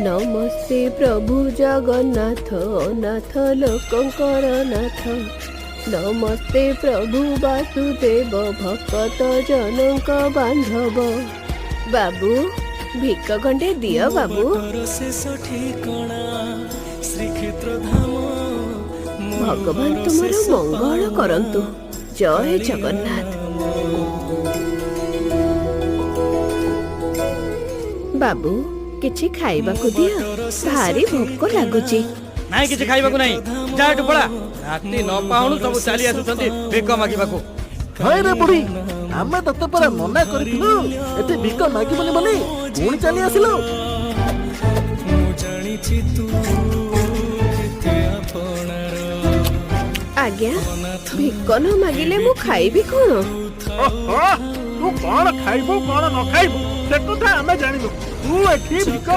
ନମସ୍ତେ ପ୍ରଭୁ ଜଗନ୍ନାଥ, ଅନାଥ ଲୋକଙ୍କର ନାଥ। ନମସ୍ତେ ପ୍ରଭୁ ବାସୁଦେବ, ଭକତ ଜନଙ୍କ ବାନ୍ଧବ। ବାବୁ, ଭିକ ଖଣ୍ଡେ ଦିଅ ବାବୁ। ଶେଷ ଠିକଣା ଶ୍ରୀକ୍ଷେତ୍ର ଧାମ। ଭଗବାନ ତୁମର ମଙ୍ଗଳ କରନ୍ତୁ। ଜୟ ଜଗନ୍ନାଥ। ବାବୁ, କିଛି ଖାଇବାକୁ ଦିଅ, ଭାରି ଭୋକ ଲାଗୁଛି। ନାଇଁ, କିଛି ଖାଇବାକୁ ନାହିଁ। ଯା ଏଠୁ ପଳା। ରାତି ନ ପାଉଣୁ ସବୁ ଚାଲି ଆସୁଛନ୍ତି ଭିକ ମାଗିବାକୁ। ହଇରେ ବୁଢୀ, ଆମେ ତତେ ପରା ମନା କରିଥିଲୁ ଏଠି ଭିକ ମାଗିବୁନି ବୋଲି, ପୁଣି ଚାଲି ଆସିଲୁ। ମୁଁ ଜାଣିଛି ତୁ କେତେ ଆପଣାର। ଆଜ୍ଞା, ଭିକ ନ ମାଗିଲେ ମୁଁ ଖାଇବି କଣ? ଓହୋ, ତୁ କଣ ଖାଇବୁ କଣ ନ ଖାଇବୁ ସେ କଥା ଆମେ ଜାଣିନୁ। ତୁ ଏଠି ଭିକ